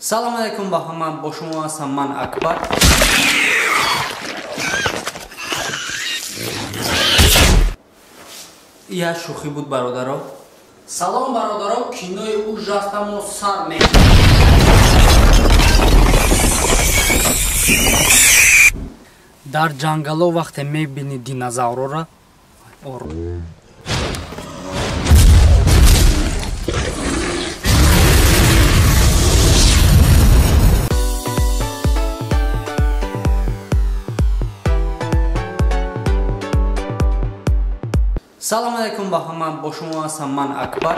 Салом алейкум ба ҳама, бо шумо ҳастам ман Акбар. Як шӯхӣ буд, бародаро. Салом, бародаро, кинои ужастамо сар мекунем. Дар ҷангало вақте мебинӣ динозаврора, Салом алейкум ба ҳама, бо шумо ҳастам ман Акбар.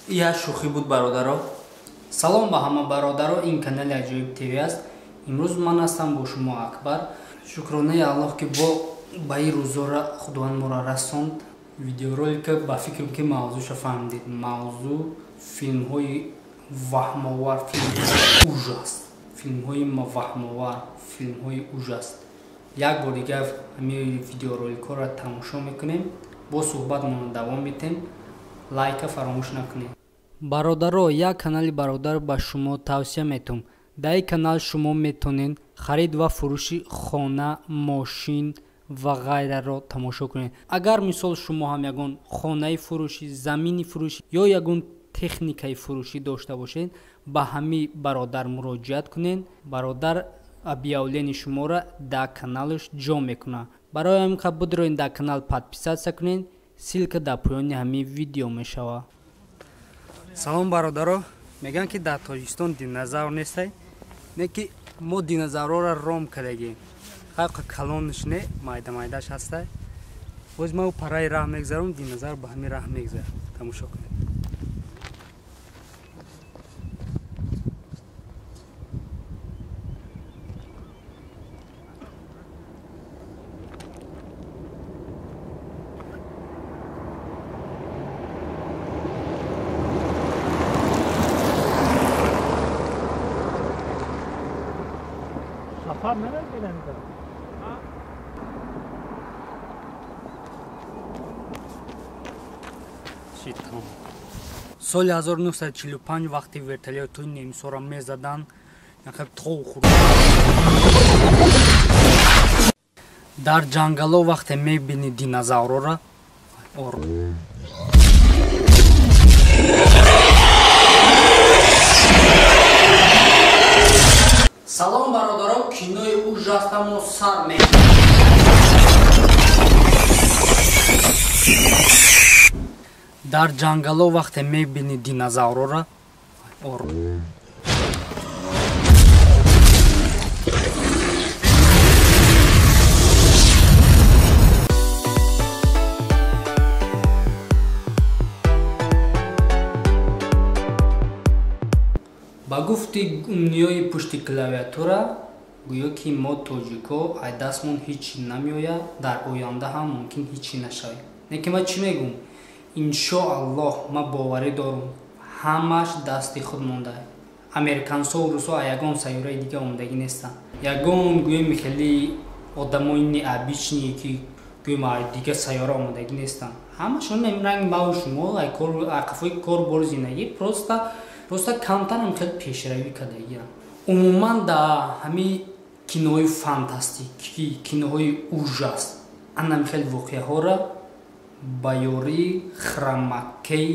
Як шӯхӣ буд, бародаро. Салом ба ҳама бародаро, ин канали Аҷоиб ТВ аст. Имрӯз ман ҳастам бо шумо Акбар. Шукронаи Аллоҳ, ки бо ба ин рӯзора Худованд моро расонд. Видеоролика ба фикрам, ки мавзӯъша фаҳмидед. Мавзӯъ филмҳои ваҳмовар, филмҳои ужас. Филмҳои ваҳмовар, филмҳои ужас. Як бор дигар ҳамин видеороликҳоро тамошо мекунем, бо суҳбатмонро давом медиҳем. Лайка фаромӯш накунед. Бародаро, як канали бародар ба шумо тавсия метавам. Дар ин канал шумо метавонед харид ва фурӯши хона, мошин ва ғайраро тамошо кунед. Агар мисол шумо ҳам ягон хонаи фурӯшӣ, замини фурӯшӣ ё ягон техникаи фурӯшӣ дошта бошед, ба ҳамин бародар муроҷиат кунед. Бародар объявлени шуморо дар каналаш ҷо мекунад. Барои ҳамин қабл бидроед дар канал подписаться кунед. Ссылка дар поёни ҳамин видео мешавад. Салом, бародаро. Мегӯянд, ки дар Тоҷикистон динозавр нестай, не ки мо динозаврҳоро ром кардагем. Хайқа калонаш не, майда майдаш ҳастай. Боз ма ӯ параи раҳ мегзарам, динозавр ба ҳамин раҳ мегзарад. Тамошо кунед. Safar nereye gelen? Соли 1945 вақти вертолётҳои немисҳоро мезаданд, то хурд. Дар ҷангало вақте мебинӣ динозаврора, Салом, бародаро, кинои ужастамо сар мекунем. Дар ҷангало вақте мебинӣ динозаврора, ба гуфти ниёи пушти клавиатура, гӯё ки мо тоҷико ай дастмон ҳеҷ намеояд, дар оянда ҳам мумкин ҳеҷ нашавем. Не ки ман чӣ мегӯм? Иншоаллоҳ, ман боварӣ дорам, ҳамаш дасти худ монда. Американсо русо ягон сайёраи дига омадагӣ нестанд. Ягон гӯем хеле одамои необычные, ки гӯем дига сайёра омадагӣ нестанд. Ҳамашон ранг маву шумо қафои кор бори зиндагӣ, просто камтарам хеле пешравӣ кардагианд. Умуман дар ҳамин киноҳои фантастикӣ, киноҳои ужас, анам хеле воқеаҳоро ба ёрии хромакей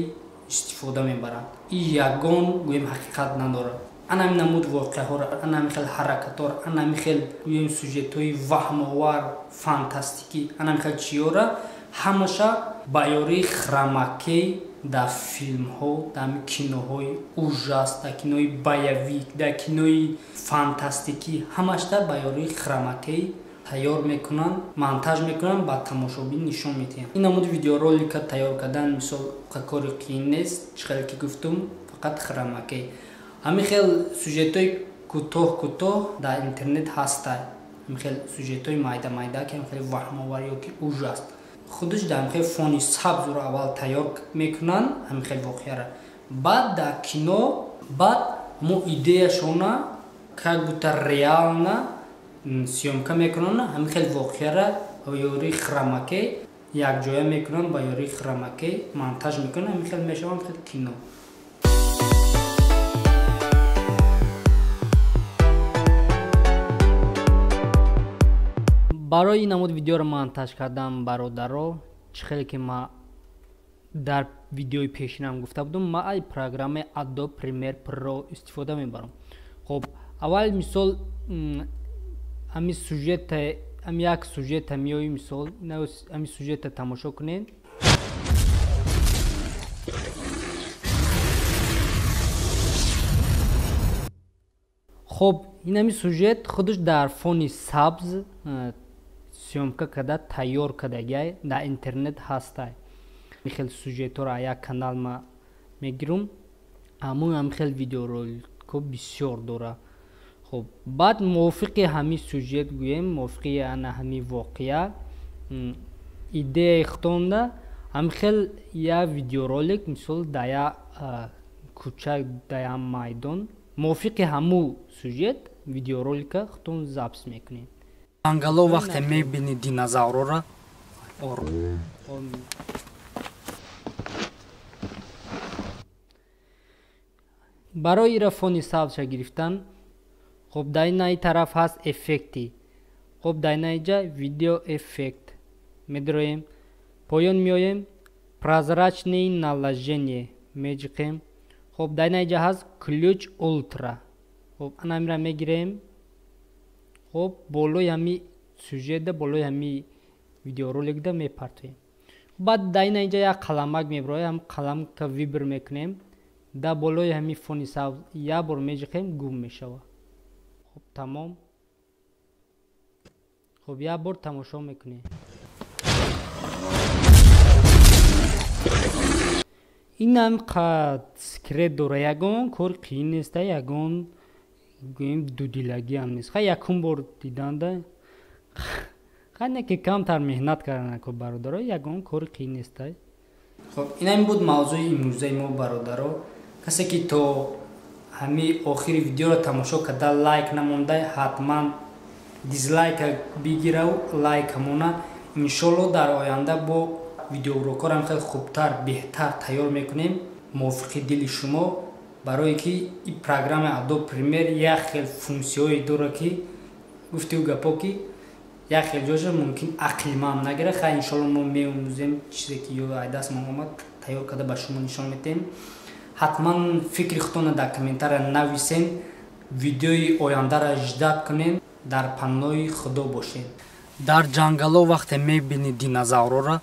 истифода мебаранд. И ягон гӯем ҳақиқат надорад. Анами намуд воқеаҳоро, анами хел ҳаракатҳоро, анами хел гӯем сюжетҳои ваҳмовар, фантастикӣ, анами хел чиёра ҳамаша ба ёрии хромакей дар филмҳо, дар киноҳои ужас, дар кинои боевик, дар кинои фантастикӣ ҳамашта ба ёрии хромакей тайёр мекунанд, монтаж мекунанд, ба тамошобин нишон медиҳанд. Ин намуди видеоролика тайёр кардан мисол кори қиин нест, чӣ хеле ки гуфтум, фақат хромакей. Ҳамин хел сюжетҳои кӯтоҳ кӯтоҳ дар интернет ҳастанд. Ҳамин хел сюжетҳои майда майда, ки ҳамин хеле ваҳмовар ё ки ужас. Худаш дар ҳамин хел фони сабзро аввал тайёр мекунанд, ҳамин хел воқеаро. Баъд дар кино, баъд мо идеяшона как будто реально съёмка мекунанд, ҳамин хел воқеаро ёрии хромакей якҷоя мекунанд, ба ёрии хромакей монтаж мекунанд, ҳамин хел мешаванд хел кино. Барои ин намуд видеоро монтаж кардам, бародаро, чӣ хеле ки ма дар видеои пешинам гуфта будам, ма ай программаи Adobe Premiere Pro истифода мебарам. Хоб, аввал мисол ҳами сюжета, ҳами як сюжета меои, мисол ҳами сюжета тамошо кунед. Хоб, ин ҳами сюжет худаш дар фони сабз съёмка карда тайёр кардагиай, дар интернет ҳастай. Хел сюжетҳоро як канал ма мегирум, ҳамун ҳам хел видеороликҳо бисёр дора. Хоб, баъд мувофиқи ҳамин сюжет гӯем, мувофиқи ана ҳамин воқеа, идеяи худтонда ҳамин хел як видеоролик, мисол дар як кӯча, дар як майдон, мувофиқи ҳамун сюжет видеоролика худтон запис мекунед. Ангало вақте мебини динозаврора, барои ира фони сабзша гирифтан, хоб, дар инаи тараф ҳаст эффекти. Хоб, дар инаиҷа видео эффект медроем, поён меоем, прозрачное наложение меҷиқем. Хоб, дар инаиҷа ҳаст ключ ултра. Хоб, анамира мегирем. Хоб, болои ҳами сюжетда, болои ҳами видеороликда мепартоем. Баъд дар инаиҷа як қаламак мебирояд, ҳам қаламка вибр мекунем, дар болои ҳами фони сабз як бор меҷиқем, гум мешавад. Хоб, тамом. Хоб, як бор тамошо мекунем. Инам қад секрет дора, ягон кор қиин неста, ягон гӯем дудилагиам нест. Хай, якум бор диданда хай не ки камтар меҳнат карданако, бародаро, ягон кори қиин неста. Хоб, инам буд мавзӯи имрӯзаи мо, бародаро. Касе ки то ҳами охири видеоро тамошо карда лайк намонда, ҳатман дизлайка бигирав, лайка мона. Иншолло дар оянда бо видеоурокҳоро хеле хубтар, беҳтар тайёр мекунем мувофиқи дили шумо, барое ки ин программаи Adobe Premiere як хел функсияҳое дорад, ки гуфтиу гапо ки як хел ҷоша мумкин ақли ман нагирад. Хай, иншолло мо меомӯзем, чизе ки ё ай даст мо омад тайёр карда ба шумо нишон медиҳем. Ҳатман фикри худтонро дар комментария нависен, видеои ояндаро ждат кунен, дар паноҳи Худо бошед. Дар ҷангало вақте мебини динозаврора.